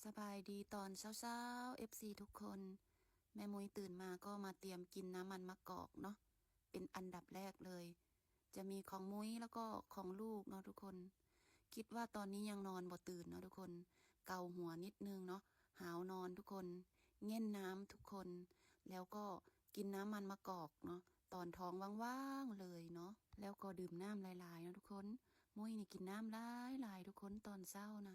ສະບາຍດີຕອນເຊົ້າໆ ເອັຟຊີທຸກຄົນ. ແມ່ມຸ້ຍຕື່ນມາກໍມາຕຽມກິນນ້ຳມັນມະກອກເນາະ ເປັນອັນດັບແລກເລີຍ. ຈະມີຂອງມຸ້ຍແລ້ວກໍຂອງລູກເນາະທຸກຄົນ. ຄິດວ່າຕອນນີ້ຍັງນອນບໍ່ຕື່ນເນາະທຸກຄົນ. ເກົາຫົວນິດໜຶ່ງເນາະ, ຫາວນອນທຸກຄົນ, ແງ່ນນ້ຳທຸກຄົນ, ແລ້ວກໍກິນນ້ຳມັນມະກອກເນາະ ຕອນທ້ອງວ່າງໆເລີຍເນາະ. ແລ້ວກໍດື່ມນ້ຳຫຼາຍໆເນາະທຸກຄົນ. ມຸ້ຍນີ້ກິນນ້ຳຫຼາຍໆທຸກຄົນ ຕອນເຊົ້ານະ.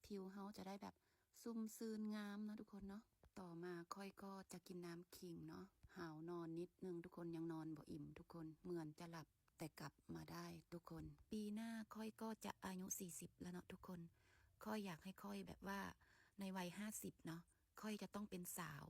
ຜິວເຮົາຈະໄດ້ແບບຊຸ່ມຊື່ນງາມເນາະທຸກຄົນເນາະ. ຕໍ່ມາຂ້ອຍກໍຈະກິນນ້ຳຂິງເນາະ. ຫາວນອນນິດໜຶ່ງທຸກຄົນ, ຍັງນອນບໍ່ອີ່ມທຸກຄົນ, ເໝືອນຈະຫຼັບແຕ່ກັບມາໄດ້ທຸກຄົນ. ປີໜ້າຂ້ອຍກໍຈະອາຍຸສີ່ສິບແລ້ວເນາະທຸກຄົນ. ຂ້ອຍຢາກໃຫ້ຂ້ອຍແບບວ່າໃນໄວຫ້າສິບເນາະ, ຂ້ອຍຈະຕ້ອງເປັນສາວ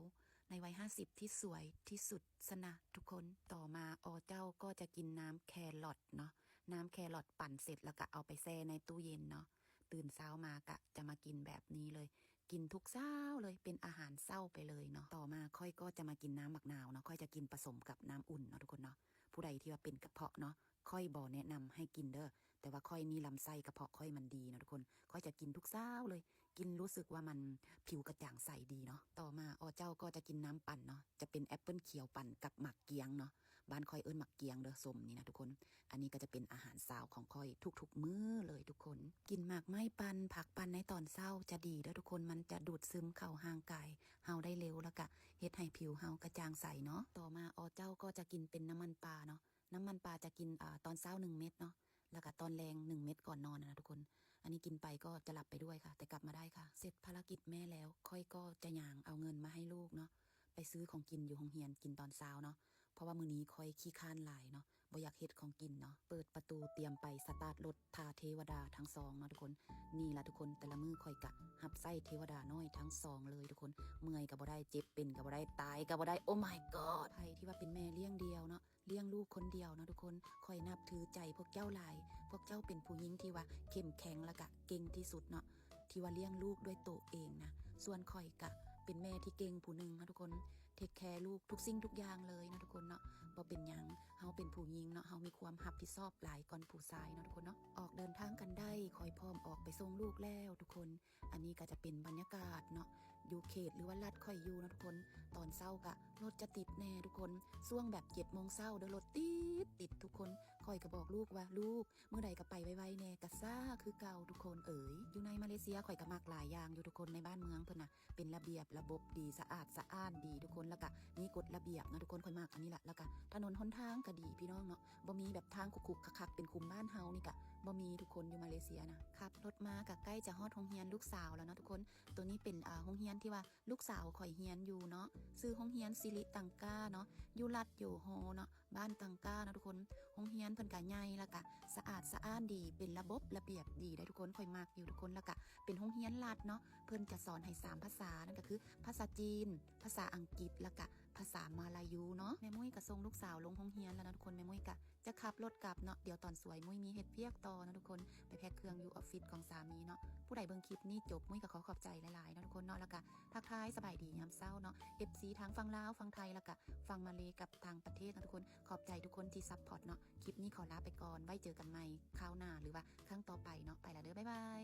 ໃນໄວຫ້າສິບທີ່ສວຍທີ່ສຸດຊັ້ນນະທຸກຄົນ. ຕໍ່ມາ ອ ເຈົ້າກໍຈະກິນນ້ຳແຄລອດເນາະ. ນ້ຳແຄລອດປັ່ນເສັດແລ້ວກະເອົາໄປແຊ່ໃນຕູ້ເຢັນເນາະ. ຕື່ນເຊົ້າມາກະຈະມາກິນແບບນີ້ເລີຍ, ກິນທຸກເຊົ້າເລີຍ, ເປັນອາຫານເຊົ້າໄປເລີຍເນາະ. ຕໍ່ມາຂ້ອຍກໍຈະມາກິນນ້ຳໝາກນາວເນາະ, ຂ້ອຍຈະກິນປະສົມກັບນ້ຳອຸ່ນເນາະທຸກຄົນເນາະ. ຜູ້ໃດທີ່ວ່າເປັນກະເພາະເນາະ, ຂ້ອຍບໍ່ແນະນຳໃຫ້ກິນເດີ້, ແຕ່ວ່າຂ້ອຍນີ້ລຳໄສ້ກະເພາະຂ້ອຍມັນດີເນາະທຸກຄົນ. ຂ້ອຍຈະກິນທຸກເຊົ້າເລີຍ, ກິນຮູ້ສຶກວ່າມັນຜິວກະຈ່າງໃສດີເນາະ. ຕໍ່ມາ ອ ເຈົ້າກໍຈະກິນນ້ຳປັ່ນເນາະ, ຈະເປັນແອັບເປິ້ນຂຽວປັ່ນກັບໝາກກຽງເນາະ. ບ້ານຂ້ອຍເອີ້ນໝາກກຽງເດີ້, ສົ້ມນີ້ນະທຸກຄົນ. ອັນນີ້ກໍຈະເປັນອາຫານເຊົ້າຂອງຂ້ອຍທຸກໆມື້ເລີຍທຸກຄົນ. ກິນໝາກໄມ້ປັ່ນ, ຜັກປັ່ນໃນຕອນເຊົ້າຈະດີເດີ້ທຸກຄົນ, ມັນຈະດູດຊຶມເຂົ້າຮ່າງກາຍເຮົາໄດ້ເລັວ ແລ້ວກະເຮັດໃຫ້ຜິວເຮົາກະຈ່າງໃສເນາະ. ຕໍ່ມາ ອ ເຈົ້າກໍຈະກິນເປັນນ້ຳມັນປາເນາະ. ນ້ຳມັນປາຈະກິນ ອາ ຕອນເຊົ້າໜຶ່ງເມັດເນາະ, ແລ້ວກະຕອນແລງໜຶ່ງເມັດກ່ອນນອນນະທຸກຄົນ. ອັນນີ້ກິນໄປກໍຈະຫຼັບໄປດ້ວຍຄ່ະ, ແຕ່ກັບມາໄດ້ຄ່ະ. ເສັດພາລະກິດແມ່ແລ້ວ, ຂ້ອຍກໍຈະຍ່າງເອົາເງິນມາໃຫ້ລູກເນາະ, ໄປຊື້ຂອງກິນຢູ່ໂຮງຮຽນກິນຕອນເຊົ້າເນາະ, ເພາະວ່າມື້ນີ້ຂ້ອຍຂີ້ຄ້ານຫຼາຍເນາະ, ບໍ່ຢາກເຮັດຂອງກິນເນາະ. ເປີດປະຕູຕຽມໄປສະຕາດລົດ ຖ້າເທວະດາທັງສອງເນາະທຸກຄົນ. ນີ້ລະທຸກຄົນ, ແຕ່ລະມື້ຂ້ອຍກະຮັບໃຊ້ເທວະດານ້ອຍທັງສອງເລີຍທຸກຄົນ. ເມື່ອຍກະບໍ່ໄດ້, ເຈັບເປັນກະບໍ່ໄດ້, ຕາຍກະບໍ່ໄດ້. Oh my god! ໃຜທີ່ວ່າເປັນແມ່ລ້ຽງດຽວເນາະ, ລ້ຽງລູກຄົນດຽວເນາະທຸກຄົນ, ຂ້ອຍນັບຖືໃຈພວກເຈົ້າຫຼາຍ. ພວກເຈົ້າເປັນຜູ້ຍິງທີ່ວ່າເຂັ້ມແຂງ ແລ້ວກະເກັ່ງທີ່ສຸດເນາະ, ທີ່ວ່າລ້ຽງລູກດ້ວຍໂຕເອງນະ. ສ່ວນຂ້ອຍກະເປັນແມ່ທີ່ເກັ່ງຜູ້ໜຶ່ງເນາະທຸກຄົນ, ເທກແຄລູກທຸກສິ່ງທຸກຢ່າງເລີຍເນາະທຸກຄົນເນາະ. ບໍ່ເປັນຫຍັງ, ເຮົາເປັນຜູ້ຍິງເນາະ, ເຮົາມີຄວາມຮັບຜິດຊອບຫຼາຍກ່ອນຜູ້ຊາຍເນາະທຸກຄົນເນາະ. ອອກເດີນທາງກັນໄດ້, ຂ້ອຍພ້ອມອອກໄປສົ່ງລູກແລ້ວທຸກຄົນ. ອັນນີ້ກໍຈະເປັນບັນຍາກາດເນາະ, ຢູ່ເຂດ ຫຼືວ່າລັດຂ້ອຍຢູ່ເນາະທຸກຄົນ. ຕອນເຊົ້າກະລົດຈະຕິດແດ່ທຸກຄົນ, ຊ່ວງແບບເຈັດໂມງເຊົ້າເດີ້, ລົດຕິດຕິດທຸກຄົນ. ຂ້ອຍກໍບອກລູກວ່າ ລູກ, ມື້ໃດກໍໄປໄວໆແດ່, ກະຊ້າຄືເກົ່າທຸກຄົນເອີຍ. ຢູ່ໃນມາເລເຊຍຂ້ອຍກໍມັກຫຼາຍຢ່າງຢູ່ທຸກຄົນ, ໃນບ້ານເມືອງເພິ່ນນະ ເປັນລະບຽບລະບົບດີ, ສະອາດສະອ້ານດີທຸກຄົນ, ແລ້ວກະມີກົດລະບຽບເນາະທຸກຄົນ. ຂ້ອຍມັກອັນນີ້ລະ. ແລ້ວກະຖະໜົນຫົນທາງກະດີພີ່ນ້ອງເນາະ, ບໍ່ມີແບບທາງຂຸກໆຄັກໆເປັນຂຸມບ້ານເຮົານີ້ກະບໍ່ມີທຸກຄົນ, ຢູ່ມາເລເຊຍນະ. ຂັບລົດມາກະໃກ້ຈະຮອດໂຮງຮຽນລູກສາວແລ້ວເນາະທຸກຄົນ. ໂຕນີ້ເປັນ ອາ ໂຮງຮຽນທີ່ວ່າລູກສາວຂ້ອຍຮຽນຢູ່ເນາະ, ຊື່ໂຮງຮຽນສິລິຕັງກາເນາະ, ຢູ່ລັດໂຢໂຮເນາະ, ບ້ານຕັງກາເນາະທຸກຄົນ. ໂຮງຮຽນເພິ່ນກະໃຫຍ່ ແລ້ວກະສະອາດສະອ້ານດີ, ເປັນລະບົບລະບຽບດີໄດ໋ທຸກຄົນ, ຂ້ອຍມັກຢູ່ທຸກຄົນ. ແລ້ວກະເປັນໂຮງຮຽນລັດເນາະ, ເພິ່ນຈະສອນໃຫ້ສາມພາສາ, ນັ້ນກໍຄືພາສາຈີນ, ພາສາອັງກິດ ແລ້ວກະພາສາມາລາຢູເນາະ. ແມ່ມຸ້ຍກະສົ່ງລູກສາວລົງໂຮງຮຽນແລ້ວເນາະທຸກຄົນ, ແມ່ມຸ້ຍກະຈະຂັບລົດກັບເນາະ. ດຽວຕອນສວຍມຸ້ຍມີເຮັດວຽກຕໍ່ເນາະທຸກຄົນ, ໄປແພັກເຄື່ອງຢູ່ອອບຟິດຂອງສາມີເນາະ. ຜູ້ໃດເບິ່ງຄລິບນີ້ຈົບ, ມຸ້ຍກໍຂໍຂອບໃຈຫຼາຍໆເນາະທຸກຄົນເນາະ. ແລ້ວກະທັກທາຍສະບາຍດີຍາມເຊົ້າເນາະ ເອັຟຊີ ທາງຝັ່ງລາວ, ຝັ່ງໄທ ແລ້ວກະຝັ່ງມາເລກັບຕ່າງປະເທດເນາະທຸກຄົນ. ຂອບໃຈທຸກຄົນທີ່ຊັບພອດເນາະ. ຄລິບນີ້ຂໍລາໄປກ່ອນ, ໄວ້ເຈີກັນໃໝ່ຄາວໜ້າ ຫຼືວ່າຄັ້ງຕໍ່ໄປເນາະ. ໄປລະເດີ້, ບາຍບາຍ.